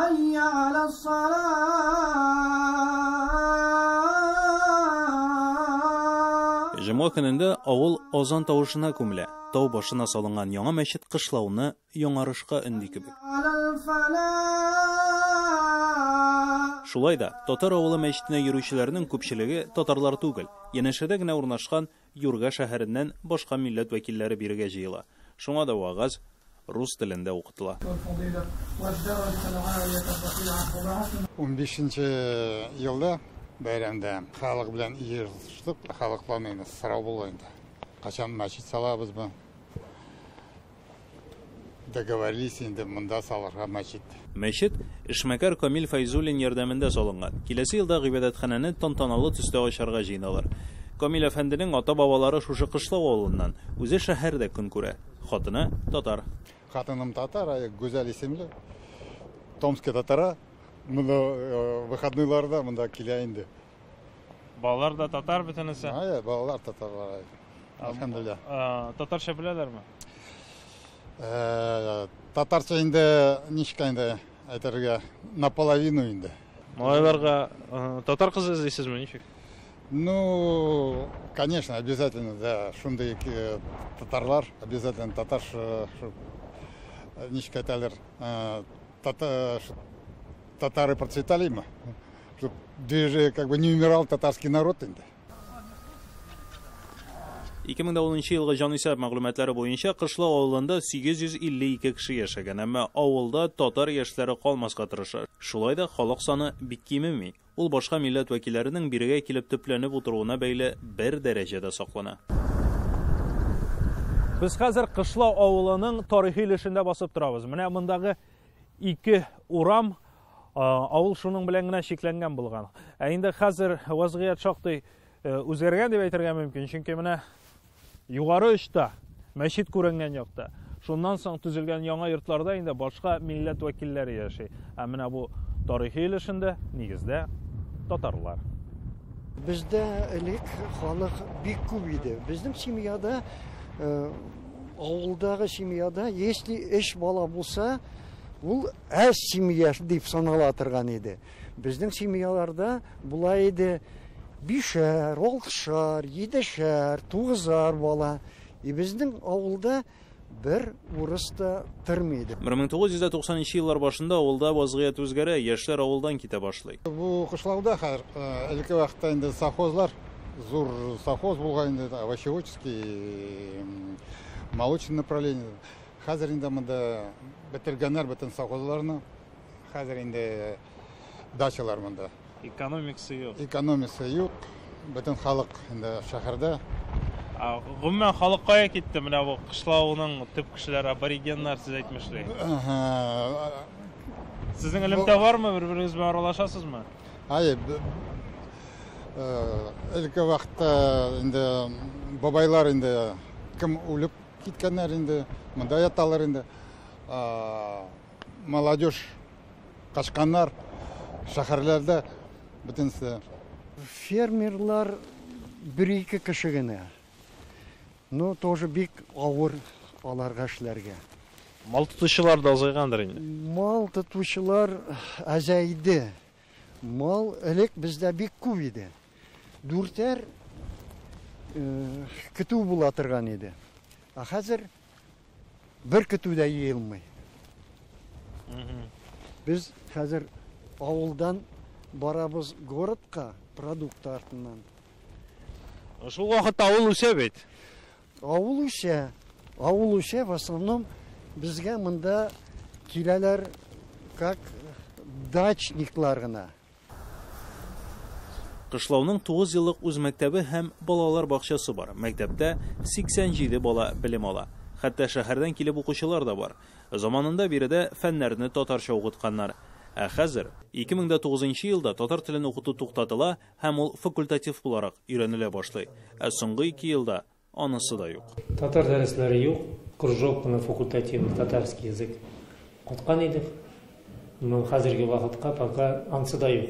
Хәйя галәс-салааа. Җомга көнендә авыл азан тавышына күмелә. Тау башына салынган яңа мәчет кышлауны яңарышка өнди кебек. Шулай да, татар авылы мәчетенә йөрүчеләрнең күпчелеге татарлар түгел. Янәшәдә генә урнашкан Юрга шәһәреннән башка милләт вәкилләре бирегә җыела. Шуңа да вәгазь рус телендә укытыла. Унбишенче елда бәйрәмдә халык белән җыелыштык. Халыктан инде сорау булды инде. Качан мәчет салабызмы? Договорились инде монда салырга мәчет. Мәчет эшмәкәр Камил Фәйзуллин ярдәмендә салынган. Киләсе елда гыйбадәтханәне тантаналы төстә ачарга җыеналар. Камил әфәнденең ата-бабалары шушы Кышлау авылыннан. Үзе шәһәрдә көн күрә. Хатыны, татар. Хатыным татар, Гүзәл исемле. Томский татара. Монда выходныйларда монда килә инде. Балалар да татар бөтенесе? Әйе, балалар татарлар. Әлхәмдүлилләһ. Татарча беләләрме? Татарча инде ничек инде әйтергә, наполовину инде. Малайларга татар кызы эзлисезме, ничек? Ну, конечно, обязательно, да, шундый татарлар, обязательно татар, ничек әйтәләр, татары процветали мы, чтоб движение, как бы не умирал татарский народ инде. 2010 елгы җанисәп мәгълүматлары буенча Кышлау авылында 852 кеше яшәгән, әмма авылда татар яшьләре калмаска тырыша. Шулай да халык саны бик кимеми. Ул башка милләт вәкилләренең бирегә килеп төпләнеп утыруына бәйле бер дәрәҗәдә саклана. Без хәзер Кышлау авылының тарихи өлешендә басып торабыз. Менә мондагы ике урам, авыл шуның белән генә чикләнгән булган. Ә инде хәзер вазгыять шактый үзгәргән дип әйтергә мөмкин, чөнки менә югары очта, мәчет күренгән якта, шуннан соң төзелгән яңа йортларда инде башка милләт вәкилләре яши. Ә менә бу тарихи өлешендә нигездә татарлар. Бездә элек халык бик күп иде. Безнең семьяда, авылдагы семьяда, если өч бала булса, ул әз семья дип санала торган иде. Безнең семьяларда була иде бишәр, алтышар, йидешәр, тугызар бала. И безнең авылда бер урыс та тормый иде. 1990 еллар башында авылда вазгыять үзгәрә, яшьләр авылдан китә башлый. Бу кышлауда хәзер, элекке вакытта инде совхозлар, зур совхоз булган инде, овощеводческий, молочный направление. Хәзер инде монда бетергәннәр бөтен совхозларны. Хәзер инде дачалар монда. Экономикасы юк. Экономикасы юк. Бөтен халык инде шәһәрдә. Гомумән халык кая китте? Менә бу кышлауның төп кешеләре аборигеннар, сез әйтмешли. Сезнең элемтә бармы? Бер-берегез белән аралашасызмы? Әйе, элекке вакытта инде бабайлар инде кем үлеп киткәннәр инде, монда яталар инде. Молодежь качканнар шәһәрләрдә бөтенесе. Фермерлар бер-ике кеше генә. Но тоже бик авыр аларга эшләргә. Мал тотучылар да азайгандыр инде. Мал тотучылар азайды. Мал элек бездә бик күп иде. Дүртәр көтү була торган иде. Ә хәзер бер көтү дә җыелмый. Без хәзер авылдан барабыз городка продукт артыннан. Шул вакытта авыл үсә бит. Авыл үсә. Авыл үсә, в основном безгә монда киләләр как дачниклар гына. Кышлауның 9 еллык үз мәктәбе һәм балалар бакчасы бар. Мәктәптә 87 бала белем ала. Хәтта шәһәрдән килеп укучылар да бар. Заманында биредә фәннәрне татарча укытканнар. Ә хәзер 2009 елда татар телен укыту туктатыла һәм ул факультатив буларак өйрәнелә башлый. Ә соңгы 2 елда анысы да юк. Татар дәресләре юк, кружок кына факультативный татарский язык укыткан идек. Но хәзерге вакытка пока анысы да юк.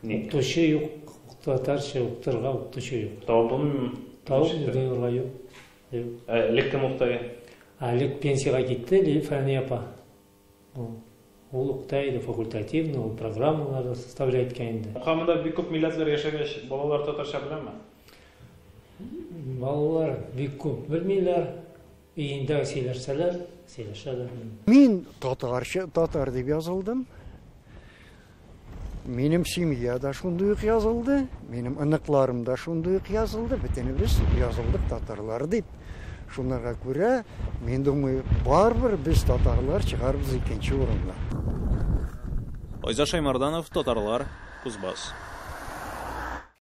Укытучы юк, татарча укытырга укытучы юк. Табын Табын укытырга юк. Юк. Ә элек кем укыта? Ә элек пенсиягә китте, Фәния апа. Ул укыта иде факультативно, ул программалар да составлять иткән инде. Һәм монда бик күп милләтләр яшәгәч, балалар татарча беләме? Балалар бик күп белмиләр. Өендә сөйләшсәләр, сөйләшәләр. Мин татарча, татар дип язылдым. Минем семья да шундый ук язылды, минем оныкларым да шундый ук язылды, бөтенебез язылдык татарлар дип. Шунарга күрә, мин думаю, барыбер без татарлар чыгарбыз икенче урынга. Айза Шаймарданов, Татарлар, Кузбасс.